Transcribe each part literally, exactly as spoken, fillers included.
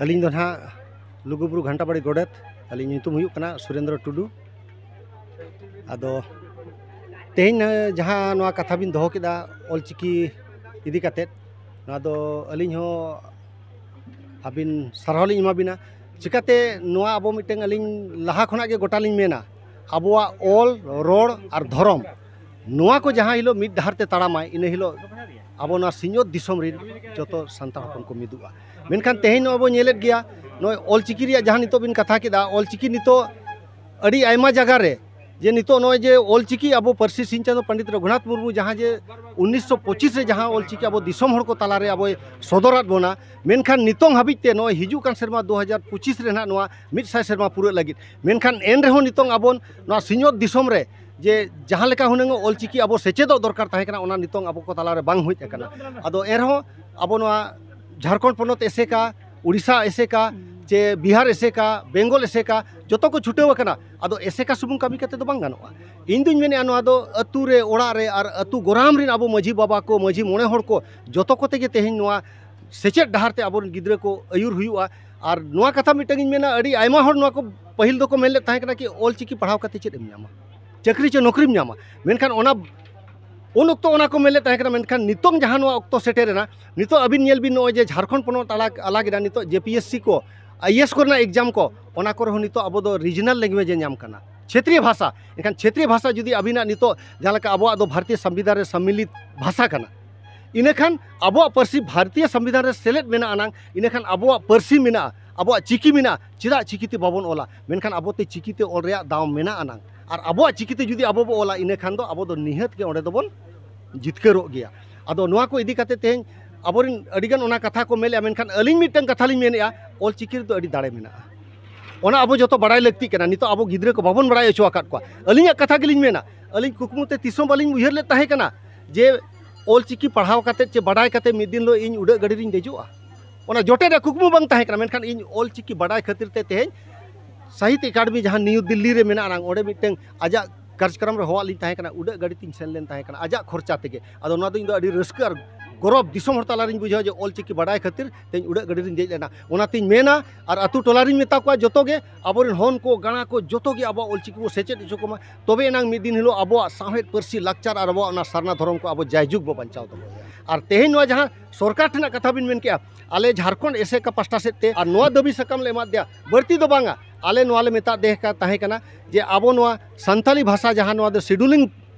ᱟᱹᱞᱤᱧ ᱫᱚ ᱱᱟᱦᱟᱜ ᱞᱩᱜᱩᱵᱩᱨᱩ ᱜᱷᱟᱱᱴᱟᱵᱟᱲᱤ ᱜᱚᱰᱮᱛ᱾ ᱟᱹᱞᱤᱧ ᱧᱩᱛᱩᱢ ᱦᱩᱭᱩᱜ ᱠᱟᱱᱟ ᱥᱩᱨᱮᱱᱫᱨᱚ ᱴᱩᱰᱩ᱾ ᱟᱫᱚ ᱛᱮᱦᱮᱧ ᱡᱟᱦᱟᱸ ᱱᱚᱣᱟ ᱠᱟᱛᱷᱟ ᱵᱤᱱ ᱫᱚᱦᱚ ᱠᱮᱫᱟ ᱚᱞᱪᱤᱠᱤ ᱤᱫᱤ ᱠᱟᱛᱮᱫ, ᱱᱚᱣᱟ ᱫᱚ ᱟᱹᱞᱤᱧ ᱦᱚᱸ ᱟᱹᱵᱤᱱ ᱥᱟᱨᱦᱟᱣ ᱞᱤᱧ ᱮᱢᱟ ᱵᱤᱱᱟ᱾ ᱪᱤᱠᱟᱹᱛᱮ ᱱᱚᱣᱟ ᱟᱵᱚ ᱢᱤᱫᱴᱟᱝ, ᱟᱹᱞᱤᱧ ᱞᱟᱦᱟ ᱠᱷᱚᱱᱟᱜ ᱜᱮ ᱜᱚᱴᱟ ᱞᱤᱧ ᱢᱮᱱᱟ, ᱟᱵᱚᱣᱟᱜ ᱚᱞ, ᱨᱚᱲ ᱟᱨ ᱫᱷᱚᱨᱚᱢ, ᱱᱚᱣᱟ ᱠᱚ ᱡᱟᱦᱟᱸ ᱦᱤᱞᱳᱜ ᱢᱤᱫ ᱰᱟᱦᱟᱨ ᱛᱮ ᱛᱟᱲᱟᱢᱟᱭ, ᱤᱱᱟᱹ ᱦᱤᱞᱳᱜ ᱟᱵᱚ ᱱᱚᱣᱟ ᱥᱤᱧᱚᱛ ᱫᱤᱥᱚᱢ ᱨᱮᱱ ᱡᱚᱛᱚ ᱥᱟᱱᱛᱟᱲ ᱦᱚᱯᱚᱱ ᱠᱚ ᱢᱤᱫᱚᱜᱼᱟ᱾ ᱢᱮᱱᱠᱷᱟᱱ ᱛᱮᱦᱮᱧ ᱱᱚᱜᱼᱚᱭ ᱵᱚ ᱧᱮᱞᱮᱫ ᱜᱮᱭᱟ, ᱱᱚᱜᱼᱚᱭ ᱚᱞᱪᱤᱠᱤ ᱨᱮᱭᱟᱜ ᱡᱟᱦᱟᱸ ᱱᱤᱛᱚᱜ ᱵᱤᱱ ᱠᱟᱛᱷᱟ ᱠᱮᱫᱟ, ᱚᱞᱪᱤᱠᱤ ᱱᱤᱛᱚᱜ ᱟᱹᱰᱤ ᱟᱭᱢᱟ ᱡᱟᱭᱜᱟ ᱨᱮ, ᱡᱮ ᱱᱤᱛᱚᱜ ᱱᱚᱜᱼᱚᱭ ᱡᱮ ᱚᱞᱪᱤᱠᱤ ᱟᱵᱚ ᱯᱟᱹᱨᱥᱤ ᱥᱤᱧ ᱪᱟᱸᱫᱳ ᱯᱚᱱᱰᱤᱛ ᱨᱚᱜᱷᱩᱱᱟᱛᱷ ᱢᱩᱨᱢᱩ ᱡᱟᱦᱟᱸ ᱡᱮ ᱩᱱᱤᱥᱥᱚ ᱯᱚᱸᱪᱤᱥ ᱨᱮ ᱡᱟᱦᱟᱸ ᱚᱞᱪᱤᱠᱤ ᱟᱵᱚ ᱫᱤᱥᱚᱢ ᱦᱚᱲ ᱠᱚ ᱛᱟᱞᱟᱨᱮ ᱟᱵᱚᱭ ᱥᱚᱫᱚᱨᱟᱫ ᱵᱚᱱᱟ, ᱢᱮᱱᱠᱷᱟᱱ ᱱᱤᱛᱚᱝ ᱦᱟᱹᱵᱤᱡ ᱛᱮ ᱱᱚᱜᱼᱚᱭ ᱦᱤᱡᱩᱜ ᱠᱟᱱ ᱥᱮᱨᱢᱟ ᱫᱩ ᱦᱟᱡᱟᱨ ᱯᱚᱸᱪᱤᱥ ᱨᱮ ᱱᱟᱦᱟᱜ ᱱᱚᱣᱟ ᱢᱤᱫ ᱥᱟᱭ ᱥᱮᱨᱢᱟ ᱯᱩᱨᱟᱹᱜ ᱞᱟᱹᱜᱤᱫ, ᱢᱮᱱᱠᱷᱟᱱ ᱮᱱ ᱨᱮᱦᱚᱸ ᱱᱤᱛᱚᱝ ᱟᱵᱚ ᱱᱚᱣᱟ ᱥᱤᱧᱚᱛ ᱫᱤᱥᱚᱢ ᱨᱮ ᱡᱮ ᱡᱟᱦᱟᱸ ᱞᱮᱠᱟ ᱦᱩᱱᱟᱹᱝ ᱚᱞᱪᱤᱠᱤ ᱟᱵᱚ ᱥᱮᱪᱮᱫᱚᱜ ᱫᱚᱨᱠᱟᱨ ᱛᱟᱦᱮᱸ ᱠᱟᱱᱟ, ᱚᱱᱟ ᱱᱤᱛᱚᱝ ᱟᱵᱚ ᱠᱚ ᱛᱟᱞᱟᱨᱮ ᱵᱟᱝ ᱦᱩᱭ ᱟᱠᱟᱱᱟ᱾ ᱟᱫᱚ ᱮᱱᱨᱮᱦᱚᱸ ᱟᱵᱚ ᱱᱚᱣᱟ ᱡᱷᱟᱲᱠᱷᱚᱸᱰ ᱯᱚᱱᱚᱛ ᱮᱥᱮᱠᱟ, ᱩᱲᱤᱥᱥᱟ ᱮᱥᱮᱠᱟ, ᱪᱮ ᱵᱤᱦᱟᱨ ᱮᱥᱮᱠᱟ, ᱵᱮᱝᱜᱚᱞ ᱮᱥᱮᱠᱟ, ᱡᱚᱛᱚ ᱠᱚ ᱪᱷᱩᱴᱟᱹᱣ ᱟᱠᱟᱱᱟ᱾ ᱟᱫᱚ ᱮᱥᱮᱠᱟ ᱥᱩᱢᱩᱝ ᱠᱟᱹᱢᱤ ᱠᱟᱛᱮ ᱫᱚ ᱵᱟᱝ ᱜᱟᱱᱚᱜᱼᱟ᱾ ᱤᱧ ᱫᱩᱧ ᱢᱮᱱᱮᱫᱼᱟ, ᱱᱚᱣᱟ ᱫᱚ ᱟᱹᱛᱩ ᱨᱮ, ᱚᱲᱟᱜ ᱨᱮ ᱟᱨ ᱟᱹᱛᱩ ᱜᱚᱨᱟᱢ ᱨᱮᱱ ᱟᱵᱚ ᱢᱟᱹᱡᱷᱤ ᱵᱟᱵᱟ ᱠᱚ, ᱢᱟᱹᱡᱷᱤ ᱢᱚᱬᱮ ᱦᱚᱲ ᱠᱚ, ᱡᱚᱛᱚ ᱠᱚᱛᱮ ᱜᱮ ᱛᱮᱦᱮᱧ ᱱᱚᱣᱟ ᱥᱮᱪᱮᱫ ᱰᱟᱦᱟᱨ ᱛᱮ ᱟᱵᱚᱨᱮᱱ ᱜᱤᱫᱽᱨᱟᱹ ᱠᱚ ᱟᱹᱭᱩᱨ ᱦᱩᱭᱩᱜᱼᱟ᱾ ᱟᱨ ᱱᱚᱣᱟ ᱠᱟᱛᱷᱟ ᱢᱤᱫᱴᱟᱝ ᱤᱧ ᱢᱮᱱᱟ, ᱟᱹᱰᱤ ᱟᱭᱢᱟ ᱦᱚᱲ ᱱᱚᱣᱟ ᱠᱚ ᱯᱟᱹᱦᱤᱞ ᱫᱚᱠᱚ ᱢᱮᱱ ᱞᱮᱫ ᱛᱟᱦᱮᱸ ᱠᱟᱱᱟ ᱠᱤ ᱚᱞᱪᱤᱠᱤ ᱯᱟᱲᱦᱟᱣ ᱠᱟᱛᱮ ᱪᱮᱫ ᱮᱢ ᱧᱟᱢᱟ, ᱪᱟᱹᱠᱨᱤ ᱪᱮ ᱱᱚᱠᱨᱤᱢ ᱧᱟᱢᱟ, ᱢᱮᱱᱠᱷᱟᱱ ᱚᱱᱟ ᱩᱱ ᱚᱠᱛᱚ ᱚᱱᱟ ᱠᱚ ᱢᱮᱱ ᱞᱮᱫ ᱛᱟᱦᱮᱸ ᱠᱟᱱᱟ, ᱢᱮᱱᱠᱷᱟᱱ ᱱᱤᱛᱚᱝ ᱡᱟᱦᱟᱸ ᱱᱚᱣᱟ ᱚᱠᱛᱚ ᱥᱮᱴᱮᱨᱮᱱᱟ, ᱱᱤᱛᱚᱜ ᱟᱹᱵᱤᱱ ᱧᱮᱞ ᱵᱤᱱ, ᱱᱚᱜᱼᱚᱭ ᱡᱮ ᱡᱷᱟᱲᱠᱷᱚᱸᱰ ᱯᱚᱱᱚᱛ ᱟᱞᱟᱜᱽ, ᱟᱞᱟᱜᱽ ᱮᱱᱟ, ᱱᱤᱛᱚᱜ ᱡᱮ ᱯᱤ ᱮᱥ ᱥᱤ ᱠᱚ, ᱟᱭ ᱮ ᱮᱥ ᱠᱚᱨᱮᱱᱟᱜ ᱮᱠᱡᱟᱢ ᱠᱚ, ᱚᱱᱟ ᱠᱚᱨᱮ ᱦᱚᱸ ᱱᱤᱛᱚᱜ ᱟᱵᱚ ᱫᱚ ᱨᱤᱡᱤᱱᱟᱞ ᱞᱮᱝᱜᱩᱭᱮᱡᱽ ᱮ ᱧᱟᱢ ᱠᱟᱱᱟ, ᱪᱷᱮᱛᱨᱤᱭᱚ ᱵᱷᱟᱥᱟ᱾ ᱮᱱᱠᱷᱟᱱ ᱪᱷᱮᱛᱨᱤᱭᱚ ᱵᱷᱟᱥᱟ ᱡᱩᱫᱤ ᱟᱹᱵᱤᱱᱟᱜ ᱱᱤᱛᱚᱜ ᱡᱟᱦᱟᱸ ᱞᱮᱠᱟ ᱟᱵᱚᱣᱟᱜ ᱫᱚ ᱵᱷᱟᱨᱚᱛᱤᱭᱚ ᱥᱚᱝᱵᱤᱫᱷᱟᱱ ᱨᱮ ᱥᱚᱢᱢᱤᱞᱤᱛ ᱵᱷᱟᱥᱟ ᱠᱟᱱᱟ, ᱤᱱᱟᱹᱠᱷᱟᱱ ᱟᱵᱚᱣᱟᱜ ᱯᱟᱹᱨᱥᱤ ᱵᱷᱟᱨᱚᱛᱤᱭᱚ ᱥᱚᱝᱵᱤᱫᱷᱟᱱ ᱨᱮ ᱥᱮᱞᱮᱫ ᱢᱮᱱᱟᱜ ᱟᱱᱟᱝ, ᱤᱱᱟᱹᱠᱷᱟᱱ ᱟᱵᱚᱣᱟᱜ ᱯᱟᱹᱨᱥᱤ ᱢᱮᱱᱟᱜᱼᱟ, ᱟᱵᱚᱣᱟᱜ ᱪᱤᱠᱤ ᱢᱮᱱᱟᱜᱼᱟ, ᱪᱮᱫᱟᱜ ᱪᱤᱠᱤᱛᱮ ᱵᱟᱵᱚᱱ ᱚᱞᱟ? ᱢᱮᱱᱠᱷᱟᱱ ᱟᱵᱚᱛᱮ ᱪᱤᱠᱤᱛᱮ ᱚᱞ ᱨᱮᱭᱟᱜ ᱫᱟᱣ ᱢᱮᱱᱟᱜ ᱟᱱᱟᱝ, ᱟᱨ ᱟᱵᱚᱣᱟᱜ ᱪᱤᱠᱤᱛᱮ ᱡᱩᱫᱤ ᱟᱵᱚ ᱵᱚ ᱚᱞᱟ, ᱤᱱᱟᱹᱠᱷᱟᱱ ᱫᱚ ᱟᱵᱚ ᱫᱚ ᱱᱤᱦᱟᱹᱛ ᱜᱮ ᱚᱸᱰᱮ ᱫᱚᱵᱚᱱ ᱡᱤᱛᱠᱟᱹᱨᱚᱜ ᱜᱮᱭᱟ᱾ ᱟᱫᱚ ᱱᱚᱣᱟ ᱠᱚ ᱤᱫᱤ ᱠᱟᱛᱮ ᱛᱮᱦᱮᱧ ᱟᱵᱚᱨᱮᱱ ᱟᱹᱰᱤᱜᱟᱱ ᱚᱱᱟ ᱠᱟᱛᱷᱟ ᱠᱚ ᱢᱮᱱᱮᱫᱼᱟ, ᱢᱮᱱᱠᱷᱟᱱ ᱟᱹᱞᱤᱧ ᱢᱤᱫᱴᱟᱝ ᱠᱟᱛᱷᱟ ᱞᱤᱧ ᱢᱮᱱᱮᱫᱼᱟ, ᱚᱞᱪᱤᱠᱤ ᱨᱮᱫᱚ ᱟᱹᱰᱤ ᱫᱟᱲᱮ ᱢᱮᱱᱟᱜᱼᱟ᱾ ᱚᱱᱟ ᱟᱵᱚ ᱡᱚᱛᱚ ᱵᱟᱲᱟᱭ ᱞᱟᱹᱠᱛᱤᱜ ᱠᱟᱱᱟ᱾ ᱱᱤᱛᱚᱜ ᱟᱵᱚ ᱜᱤᱫᱽᱨᱟᱹ ᱠᱚ ᱵᱟᱵᱚᱱ ᱵᱟᱲᱟᱭ ᱦᱚᱪᱚ ᱟᱠᱟᱫ ᱠᱚᱣᱟ᱾ ᱟᱹᱞᱤᱧᱟᱜ ᱠᱟᱛᱷᱟ ᱜᱮᱞᱤᱧ ᱢᱮᱱᱟ, ᱟᱹᱞᱤᱧ ᱠᱩᱠᱢᱩ ᱛᱮ ᱛᱤᱥ ᱦᱚᱸ ᱵᱟᱹᱞᱤᱧ ᱩᱭᱦᱟᱹᱨ ᱞᱮᱫ ᱛᱟᱦᱮᱸ ᱠᱟᱱᱟ ᱡᱮ ᱚᱞᱪᱤᱠᱤ ᱯᱟᱲᱦᱟᱣ ᱠᱟᱛᱮᱫ ᱪᱮ ᱵᱟᱰᱟᱭ ᱠᱟᱛᱮᱫ ᱢᱤᱫ ᱫᱤᱱ ᱦᱤᱞᱳᱜ ᱤᱧ ᱩᱰᱟᱹᱜ ᱜᱟᱹᱰᱤ ᱨᱤᱧ ᱫᱮᱡᱚᱜᱼᱟ᱾ ᱚᱱᱟ ᱡᱚᱴᱮᱫ ᱨᱮᱭᱟᱜ ᱠᱩᱠᱢᱩ ᱵᱟᱝ ᱛᱟᱦᱮᱸ ᱠᱟᱱᱟ, ᱢᱮᱱᱠᱷᱟᱱ ᱤᱧ ᱚᱞᱪᱤᱠᱤ ᱵᱟᱰᱟᱭ ᱠᱷᱟᱹᱛᱤᱨ ᱛᱮ ᱛᱮᱦᱮᱧ ᱥᱟᱦᱤᱛ ᱮᱠᱟᱰᱮᱢᱤ ᱡᱟᱦᱟᱸ ᱱᱤᱭᱩ ᱫᱤᱞᱞᱤ ᱨᱮ ᱢᱮᱱᱟᱜ ᱟᱱᱟᱝ, ᱚᱸᱰᱮ ᱢᱤᱫᱴᱟᱝ ᱟᱡᱟᱜ ᱠᱟᱨᱡᱚᱠᱨᱚᱢ ᱨᱮ ᱦᱚᱦᱚᱣᱟᱫ ᱞᱤᱧ ᱛᱟᱦᱮᱸ ᱠᱟᱱᱟ, ᱩᱰᱟᱹᱜ ᱜᱟᱹᱰᱤ ᱛᱤᱧ ᱥᱮᱱ ᱞᱮᱱ ᱛᱟᱦᱮᱸ ᱠᱟᱱᱟ ᱟᱡᱟᱜ ᱠᱷᱚᱨᱪᱟ ᱛᱮᱜᱮ᱾ ᱟᱫᱚ ᱱᱚᱣᱟ ᱫᱚ ᱤᱧ ᱫᱚ ᱟᱹᱰᱤ ᱨᱟᱹᱥᱠᱟᱹ ᱟᱨ ᱜᱚᱨᱚᱵᱽ ᱫᱤᱥᱚᱢ ᱦᱚᱲ ᱛᱟᱞᱟᱨᱤᱧ ᱵᱩᱡᱷᱟᱹᱣᱟ ᱡᱮ ᱚᱞᱪᱤᱠᱤ ᱵᱟᱰᱟᱭ ᱠᱷᱟᱹᱛᱤᱨ ᱛᱮᱦᱮᱧ ᱩᱰᱟᱹᱜ ᱜᱟᱹᱰᱤ ᱨᱤᱧ ᱫᱮᱡ ᱞᱮᱱᱟ᱾ ᱚᱱᱟᱛᱤᱧ ᱢᱮᱱᱟ ᱟᱨ ᱟᱹᱛᱩ ᱴᱚᱞᱟ ᱨᱤᱧ ᱢᱮᱛᱟ ᱠᱚᱣᱟ, ᱡᱚᱛᱚ ᱜᱮ ᱟᱵᱚᱨᱮᱱ ᱦᱚᱱ ᱠᱚ, ᱜᱟᱬᱟ ᱠᱚ, ᱡᱚᱛᱚ ᱜᱮ ᱟᱵᱚᱣᱟᱜ ᱚᱞᱪᱤᱠᱤ ᱵᱚ ᱥᱮᱪᱮᱫ ᱦᱚᱪᱚ ᱠᱚᱢᱟ, ᱛᱚᱵᱮ ᱮᱱᱟᱝ ᱢᱤᱫ ᱫᱤᱱ ᱦᱤᱞᱳᱜ ᱟᱵᱚᱣᱟᱜ ᱥᱟᱶᱦᱮᱫ, ᱯᱟᱹᱨᱥᱤ, ᱞᱟᱠᱪᱟᱨ ᱟᱨ ᱟᱵᱚᱣᱟᱜ ᱚᱱᱟ ᱥᱟᱨᱱᱟ ᱫᱷᱚᱨᱚᱢ ᱠᱚ ᱟᱵᱚ ᱡᱟᱭᱡᱩᱜᱽ ᱵᱚ ᱵᱟᱧᱪᱟᱣ ᱫᱚᱦᱚᱭᱟ᱾ ᱟᱨ ᱛᱮᱦᱮᱧ ᱱᱚᱣᱟ ᱡᱟᱦᱟᱸ ᱥᱚᱨᱠᱟᱨ ᱴᱷᱮᱱᱟᱜ ᱠᱟᱛᱷᱟ ᱵᱤᱱ ᱢᱮᱱ ᱠᱮᱜᱼᱟ, ᱟᱞᱮ ᱡᱷᱟᱲᱠᱷᱚᱸᱰ ᱮᱥᱮᱠᱟ ᱯᱟᱥᱴᱟ ᱥᱮᱫ ᱛᱮ ᱟᱨ ᱱᱚᱣᱟ ᱫᱟᱹᱵᱤ ᱥᱟᱠᱟᱢ ᱞᱮ ᱮᱢᱟᱫ ᱫᱮᱭᱟ, ᱵᱟᱹᱲᱛᱤ ᱫᱚ ᱵᱟᱝᱟ, ᱟᱞᱮ ᱱᱚᱣᱟ ᱞᱮ ᱢᱮᱛᱟᱫ ᱫᱮ ᱠᱟ-, ᱛᱟᱦᱮᱸ ᱠᱟᱱᱟ ᱡᱮ ᱟᱵᱚ ᱱᱚᱣᱟ ᱥᱟᱱᱛᱟᱞᱤ ᱵᱷᱟᱥᱟ ᱡᱟᱦᱟᱸ ᱱᱚᱣᱟ ᱫᱚ ᱥᱤᱰᱩᱞᱤᱝ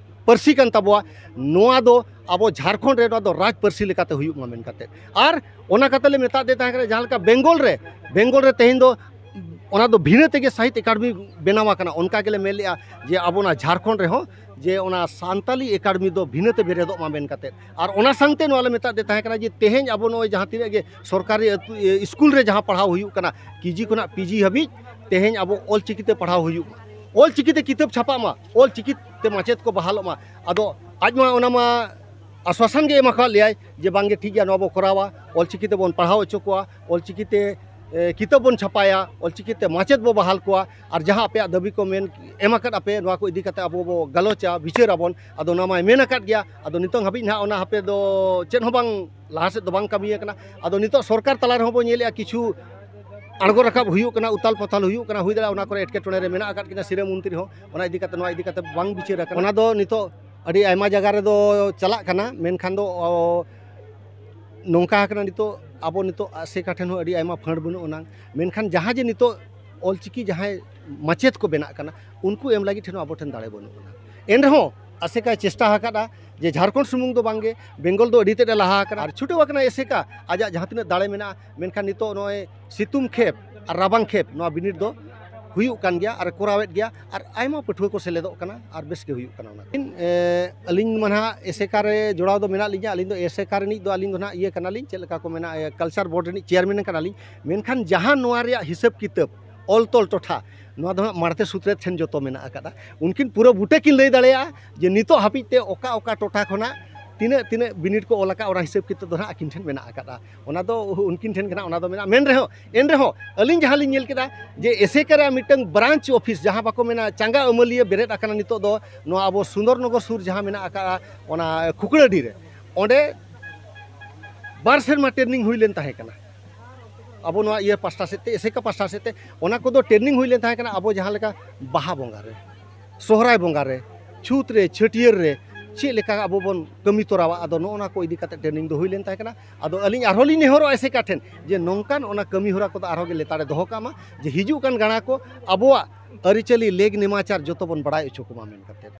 ᱯᱟᱹᱨᱥᱤ ᱠᱟᱱ ᱛᱟᱵᱚᱣᱟ, ᱱᱚᱣᱟ ᱫᱚ ᱟᱵᱚ ᱡᱷᱟᱲᱠᱷᱚᱸᱰ ᱨᱮ ᱱᱚᱣᱟ ᱫᱚ ᱨᱟᱡᱽ ᱯᱟᱹᱨᱥᱤ ᱞᱮᱠᱟᱛᱮ ᱦᱩᱭᱩᱜ ᱢᱟ ᱢᱮᱱ ᱠᱟᱛᱮ᱾ ᱟᱨ ᱚᱱᱟ ᱠᱟᱛᱮ ᱞᱮ ᱢᱮᱛᱟᱫ ᱫᱮ ᱛᱟᱦᱮᱸ ᱠᱟᱱᱟ, ᱡᱟᱦᱟᱸ ᱞᱮᱠᱟ ᱵᱮᱝᱜᱚᱞ ᱨᱮ, ᱵᱮᱝᱜᱚᱞ ᱨᱮ ᱛᱮᱦᱮᱧ ᱫᱚ ᱚᱱᱟ ᱫᱚ ᱵᱷᱤᱱᱟᱹ ᱛᱮᱜᱮ ᱥᱟᱦᱤᱛ ᱮᱠᱟᱰᱮᱢᱤ ᱵᱮᱱᱟᱣ ᱟᱠᱟᱱᱟ, ᱚᱱᱠᱟ ᱜᱮᱞᱮ ᱢᱮᱱ ᱞᱮᱜᱼᱟ ᱡᱮ ᱟᱵᱚ ᱱᱚᱣᱟ ᱡᱷᱟᱲᱠᱷᱚᱸᱰ ᱨᱮᱦᱚᱸ ᱡᱮ ᱚᱱᱟ ᱥᱟᱱᱛᱟᱞᱤ ᱮᱠᱟᱰᱮᱢᱤ ᱫᱚ ᱵᱷᱤᱱᱟᱹ ᱛᱮ ᱵᱮᱨᱮᱫᱚᱜ ᱢᱟ ᱢᱮᱱ ᱠᱟᱛᱮ᱾ ᱟᱨ ᱚᱱᱟ ᱥᱟᱶᱛᱮ ᱱᱚᱣᱟ ᱞᱮ ᱢᱮᱛᱟᱫ ᱫᱮ ᱛᱟᱦᱮᱸ ᱠᱟᱱᱟ ᱡᱮ ᱛᱮᱦᱮᱧ ᱟᱵᱚ ᱱᱚᱜᱼᱚᱭ ᱡᱟᱦᱟᱸ ᱛᱤᱱᱟᱹᱜ ᱜᱮ ᱥᱚᱨᱠᱟᱨᱤ ᱟᱹᱛᱩ, ᱤᱭᱟᱹ, ᱥᱠᱩᱞ ᱨᱮ ᱡᱟᱦᱟᱸ ᱯᱟᱲᱦᱟᱣ ᱦᱩᱭᱩᱜ ᱠᱟᱱᱟ, ᱠᱮᱡᱤ ᱠᱷᱚᱱᱟᱜ ᱯᱤᱡᱤ ᱦᱟᱹᱵᱤᱡ, ᱛᱮᱦᱮᱧ ᱟᱵᱚ ᱚᱞᱪᱤᱠᱤ ᱛᱮ ᱯᱟᱲᱦᱟᱣ ᱦᱩᱭᱩᱜ ᱢᱟ, ᱚᱞᱪᱤᱠᱤ ᱛᱮ ᱠᱤᱛᱟᱹᱵ ᱪᱷᱟᱯᱟᱜ ᱢᱟ, ᱚᱞᱪᱤᱠᱤ ᱛᱮ ᱢᱟᱪᱮᱫ ᱠᱚ ᱵᱟᱦᱟᱞᱚᱜ ᱢᱟ᱾ ᱟᱫᱚ ᱟᱡ ᱢᱟ ᱚᱱᱟ ᱢᱟ ᱟᱥᱣᱟᱥᱟᱱ ᱜᱮ ᱮᱢ ᱟᱠᱟᱫ ᱞᱮᱭᱟᱭ ᱡᱮ ᱵᱟᱝᱜᱮ ᱴᱷᱤᱠ ᱜᱮᱭᱟ, ᱱᱚᱣᱟ ᱵᱚ ᱠᱚᱨᱟᱣᱟ, ᱚᱞᱪᱤᱠᱤ ᱛᱮᱵᱚᱱ ᱯᱟᱲᱦᱟᱣ ᱦᱚᱪᱚ ᱠᱚᱣᱟ, ᱚᱞᱪᱤᱠᱤ ᱛᱮ, ᱮ, ᱠᱤᱛᱟᱹᱵ ᱵᱚᱱ ᱪᱷᱟᱯᱟᱭᱟ, ᱚᱞᱪᱤᱠᱤ ᱛᱮ ᱢᱟᱪᱮᱫ ᱵᱚ ᱵᱟᱦᱟᱞ ᱠᱚᱣᱟ, ᱟᱨ ᱡᱟᱦᱟᱸ ᱟᱯᱮᱭᱟᱜ ᱫᱟᱹᱵᱤ ᱠᱚ ᱢᱮᱱ ᱮᱢ ᱟᱠᱟᱫ ᱟᱯᱮ, ᱱᱚᱣᱟ ᱠᱚ ᱤᱫᱤ ᱠᱟᱛᱮ ᱟᱵᱚ ᱵᱚ ᱜᱟᱞᱚᱪᱟ, ᱵᱤᱪᱟᱹᱨ ᱟᱵᱚᱱ᱾ ᱟᱫᱚ ᱱᱚᱣᱟ ᱢᱟᱭ ᱢᱮᱱ ᱟᱠᱟᱫ ᱜᱮᱭᱟ, ᱟᱫᱚ ᱱᱤᱛᱚᱝ ᱦᱟᱹᱵᱤᱡ ᱱᱟᱦᱟᱜ ᱚᱱᱟ ᱦᱟᱯᱮ ᱫᱚ ᱪᱮᱫ ᱦᱚᱸ ᱵᱟᱝ ᱞᱟᱦᱟ ᱥᱮᱫ ᱫᱚ ᱵᱟᱝ ᱠᱟᱹᱢᱤ ᱟᱠᱟᱱᱟ᱾ ᱟᱫᱚ ᱱᱤᱛᱚᱜ ᱥᱚᱨᱠᱟᱨ ᱛᱟᱞᱟ ᱨᱮᱦᱚᱸ ᱵᱚ ᱧᱮᱞᱮᱜᱼᱟ, ᱠᱤᱪᱷᱩ ᱟᱬᱜᱚ ᱨᱟᱠᱟᱵ ᱦᱩᱭᱩᱜ ᱠᱟᱱᱟ, ᱩᱛᱟᱞ ᱯᱟᱛᱟᱞ ᱦᱩᱭᱩᱜ ᱠᱟᱱᱟ, ᱦᱩᱭ ᱫᱟᱲᱮᱭᱟᱜᱼᱟ ᱚᱱᱟ ᱠᱚᱨᱮ ᱮᱴᱠᱮᱴᱚᱬᱮ ᱨᱮ ᱢᱮᱱᱟᱜ ᱟᱠᱟᱫ ᱠᱤᱱᱟ ᱥᱤᱨᱟᱹ ᱢᱚᱱᱛᱨᱤ ᱦᱚᱸ, ᱚᱱᱟ ᱤᱫᱤ ᱠᱟᱛᱮ, ᱱᱚᱣᱟ ᱤᱫᱤ ᱠᱟᱛᱮ ᱵᱟᱝ ᱵᱤᱪᱟᱹᱨ ᱟᱠᱟᱱᱟ᱾ ᱚᱱᱟ ᱫᱚ ᱱᱤᱛᱚᱜ ᱟᱹᱰᱤ ᱟᱭᱢᱟ ᱡᱟᱭᱜᱟ ᱨᱮᱫᱚ ᱪᱟᱞᱟᱜ ᱠᱟᱱᱟ, ᱢᱮᱱᱠᱷᱟᱱ ᱫᱚ, ᱚ, ᱱᱚᱝᱠᱟ ᱟᱠᱟᱱᱟ ᱱᱤᱛᱚᱜ ᱟᱵᱚ ᱱᱤᱛᱚᱜ ᱟᱥᱮᱠᱟ ᱴᱷᱮᱱ ᱦᱚᱸ ᱟᱹᱰᱤ ᱟᱭᱢᱟ ᱯᱷᱟᱱᱰ ᱵᱟᱹᱱᱩᱜ ᱟᱱᱟᱝ, ᱢᱮᱱᱠᱷᱟᱱ ᱡᱟᱦᱟᱸ ᱡᱮ ᱱᱤᱛᱚᱜ ᱚᱞᱪᱤᱠᱤ ᱡᱟᱦᱟᱸᱭ ᱢᱟᱪᱮᱫ ᱠᱚ ᱵᱮᱱᱟᱜ ᱠᱟᱱᱟ, ᱩᱱᱠᱩ ᱮᱢ ᱞᱟᱹᱜᱤᱫ ᱴᱷᱮᱱ ᱦᱚᱸ ᱟᱵᱚ ᱴᱷᱮᱱ ᱫᱟᱲᱮ ᱵᱟᱹᱱᱩᱜ ᱟᱱᱟ᱾ ᱮᱱᱨᱮᱦᱚᱸ ᱟᱥᱮᱠᱟᱭ ᱪᱮᱥᱴᱟ ᱟᱠᱟᱫᱼᱟ ᱡᱮ ᱡᱷᱟᱲᱠᱷᱚᱸᱰ ᱥᱩᱢᱩᱝ ᱫᱚ ᱵᱟᱝᱜᱮ, ᱵᱮᱝᱜᱚᱞ ᱫᱚ ᱟᱹᱰᱤ ᱛᱮᱫ ᱮ ᱞᱟᱦᱟ ᱟᱠᱟᱱᱟ ᱟᱨ ᱪᱷᱩᱴᱟᱹᱣ ᱟᱠᱟᱱᱟ ᱮᱥᱮᱠᱟ ᱟᱡᱟᱜ ᱡᱟᱦᱟᱸ ᱛᱤᱱᱟᱹᱜ ᱫᱟᱲᱮ ᱢᱮᱱᱟᱜᱼᱟ᱾ ᱢᱮᱱᱠᱷᱟᱱ ᱱᱤᱛᱚᱜ ᱱᱚᱜᱼᱚᱭ ᱥᱤᱛᱩᱝ ᱠᱷᱮᱯ ᱟᱨ ᱨᱟᱵᱟᱝ ᱠᱷᱮᱯ ᱱᱚᱣᱟ ᱵᱤᱱᱤᱰ ᱫᱚ ᱦᱩᱭᱩᱜ ᱠᱟᱱ ᱜᱮᱭᱟ ᱟᱨ ᱠᱚᱨᱟᱣᱮᱫ ᱜᱮᱭᱟ ᱟᱨ ᱟᱭᱢᱟ ᱯᱟᱹᱴᱷᱩᱣᱟᱹ ᱠᱚ ᱥᱮᱞᱮᱫᱚᱜ ᱠᱟᱱᱟ ᱟᱨ ᱵᱮᱥ ᱜᱮ ᱦᱩᱭᱩᱜ ᱠᱟᱱᱟ᱾ ᱚᱱᱟ, ᱮ, ᱟᱹᱞᱤᱧ ᱢᱟ ᱱᱟᱦᱟᱜ ᱮᱥᱮᱠᱟ ᱨᱮ ᱡᱚᱲᱟᱣ ᱫᱚ ᱢᱮᱱᱟᱜ ᱞᱤᱧᱟ, ᱟᱹᱞᱤᱧ ᱫᱚ ᱮᱥᱮᱠᱟ ᱨᱤᱱᱤᱡ ᱫᱚ ᱟᱹᱞᱤᱧ ᱫᱚ ᱱᱟᱦᱟᱜ ᱤᱭᱟᱹ ᱠᱟᱱᱟᱞᱤᱧ, ᱪᱮᱫ ᱞᱮᱠᱟ ᱠᱚ ᱢᱮᱱᱟ, ᱮ, ᱠᱟᱞᱪᱟᱨ ᱵᱳᱨᱰ ᱨᱤᱱᱤᱡ ᱪᱮᱭᱟᱨᱢᱮᱱ ᱠᱟᱱᱟᱞᱤᱧ᱾ ᱢᱮᱱᱠᱷᱟᱱ ᱡᱟᱦᱟᱸ ᱱᱚᱣᱟ ᱨᱮᱭᱟᱜ ᱦᱤᱥᱟᱹᱵ ᱠᱤᱛᱟᱹᱵ ᱚᱞ ᱛᱚᱞ ᱴᱚᱴᱷᱟ, ᱱᱚᱣᱟ ᱫᱚ ᱦᱟᱸᱜ ᱢᱟᱲᱛᱮ ᱥᱩᱛᱨᱮᱛ ᱴᱷᱮᱱ ᱡᱚᱛᱚ ᱢᱮᱱᱟᱜ ᱟᱠᱟᱫᱟ᱾ ᱩᱱᱠᱤᱱ ᱯᱩᱨᱟᱹ ᱵᱩᱴᱟᱹ ᱠᱤᱱ ᱞᱟᱹᱭ ᱫᱟᱲᱮᱭᱟᱜᱼᱟ ᱡᱮ ᱱᱤᱛᱚᱜ ᱦᱟᱹᱵᱤᱡ ᱛᱮ ᱚᱠᱟ ᱚᱠᱟ ᱴᱚᱴᱷᱟ ᱠᱷᱚᱱᱟᱜ ᱛᱤᱱᱟᱹᱜ ᱛᱤᱱᱟᱹᱜ ᱵᱤᱱᱤᱰ ᱠᱚ ᱚᱞ ᱟᱠᱟᱫ, ᱚᱱᱟ ᱦᱤᱥᱟᱹᱵ ᱠᱤᱛᱟᱹᱵ ᱫᱚ ᱦᱟᱸᱜ ᱟᱹᱠᱤᱱ ᱴᱷᱮᱱ ᱢᱮᱱᱟᱜ ᱟᱠᱟᱫᱟ᱾ ᱚᱱᱟ ᱫᱚ ᱩᱱᱠᱤᱱ ᱴᱷᱮᱱ ᱜᱮ ᱦᱟᱸᱜ ᱚᱱᱟ ᱫᱚ ᱢᱮᱱᱟᱜᱼᱟ᱾ ᱢᱮᱱ ᱨᱮᱦᱚᱸ, ᱮᱱ ᱨᱮᱦᱚᱸ ᱟᱹᱞᱤᱧ ᱡᱟᱦᱟᱸ ᱞᱤᱧ ᱧᱮᱞ ᱠᱮᱫᱟ ᱡᱮ ᱮᱥᱮᱠᱟ ᱨᱮᱭᱟᱜ ᱢᱤᱫᱴᱟᱝ ᱵᱨᱟᱧᱪ ᱚᱯᱷᱤᱥ, ᱡᱟᱦᱟᱸ ᱵᱟᱠᱚ ᱢᱮᱱᱟ ᱪᱟᱸᱜᱟ ᱟᱹᱢᱟᱹᱞᱤᱭᱟᱹ, ᱵᱮᱨᱮᱫ ᱟᱠᱟᱱᱟ ᱱᱤᱛᱚᱜ ᱫᱚ ᱱᱚᱣᱟ ᱟᱵᱚ ᱥᱩᱱᱫᱚᱨᱱᱚᱜᱚᱨ ᱥᱩᱨ ᱡᱟᱦᱟᱸ ᱢᱮᱱᱟᱜ ᱟᱠᱟᱫᱼᱟ ᱚᱱᱟ ᱠᱷᱩᱠᱲᱟᱹᱰᱤ ᱨᱮ, ᱚᱸᱰᱮ ᱵᱟᱨ ᱥᱮᱨᱢᱟ ᱴᱨᱮᱱᱤᱝ ᱦᱩᱭ ᱞᱮᱱ ᱛᱟᱦᱮᱸ ᱠᱟᱱᱟ ᱟᱵᱚ ᱱᱚᱣᱟ ᱤᱭᱟᱹ ᱯᱟᱥᱴᱟ ᱥᱮᱫ ᱛᱮ, ᱮᱥᱮᱠᱟ ᱯᱟᱥᱴᱟ ᱥᱮᱫ ᱛᱮ᱾ ᱚᱱᱟ ᱠᱚᱫᱚ ᱴᱨᱮᱱᱤᱝ ᱦᱩᱭ ᱞᱮᱱ ᱛᱟᱦᱮᱸ ᱠᱟᱱᱟ ᱟᱵᱚ ᱡᱟᱦᱟᱸ ᱞᱮᱠᱟ ᱵᱟᱦᱟ ᱵᱚᱸᱜᱟ ᱨᱮ, ᱥᱚᱦᱨᱟᱭ ᱵᱚᱸᱜᱟ ᱨᱮ, ᱪᱷᱩᱛ ᱨᱮ, ᱪᱷᱟᱹᱴᱭᱟᱹᱨ ᱨᱮ ᱪᱮᱫ ᱞᱮᱠᱟ ᱟᱵᱚ ᱵᱚᱱ ᱠᱟᱹᱢᱤ ᱛᱚᱨᱟᱣᱟ᱾ ᱟᱫᱚ ᱱᱚᱜᱼᱚ ᱱᱟ ᱠᱚ ᱤᱫᱤ ᱠᱟᱛᱮ ᱴᱨᱮᱱᱤᱝ ᱫᱚ ᱦᱩᱭ ᱞᱮᱱ ᱛᱟᱦᱮᱸ ᱠᱟᱱᱟ᱾ ᱟᱫᱚ ᱟᱹᱞᱤᱧ ᱟᱨᱦᱚᱸ ᱞᱤᱧ ᱱᱮᱦᱚᱨᱚᱜᱼᱟ ᱮᱥᱮᱠᱟ ᱴᱷᱮᱱ ᱡᱮ ᱱᱚᱝᱠᱟᱱ ᱚᱱᱟ ᱠᱟᱹᱢᱤ ᱦᱚᱨᱟ ᱠᱚᱫᱚ ᱟᱨᱦᱚᱸ ᱜᱮ ᱞᱮᱛᱟᱲᱮ ᱫᱚᱦᱚ ᱠᱟᱜ ᱢᱟ, ᱡᱮ ᱦᱤᱡᱩᱜ ᱠᱟᱱ ᱜᱟᱬᱟ ᱠᱚ ᱟᱵᱚᱣᱟᱜ ᱟᱹᱨᱤᱪᱟᱹᱞᱤ, ᱞᱮᱜᱽ ᱱᱮᱢᱟᱪᱟᱨ ᱡᱚᱛᱚ ᱵᱚᱱ ᱵᱟᱲᱟᱭ ᱦᱚᱪᱚ ᱠᱚᱢᱟ ᱢᱮᱱ ᱠᱟᱛᱮ᱾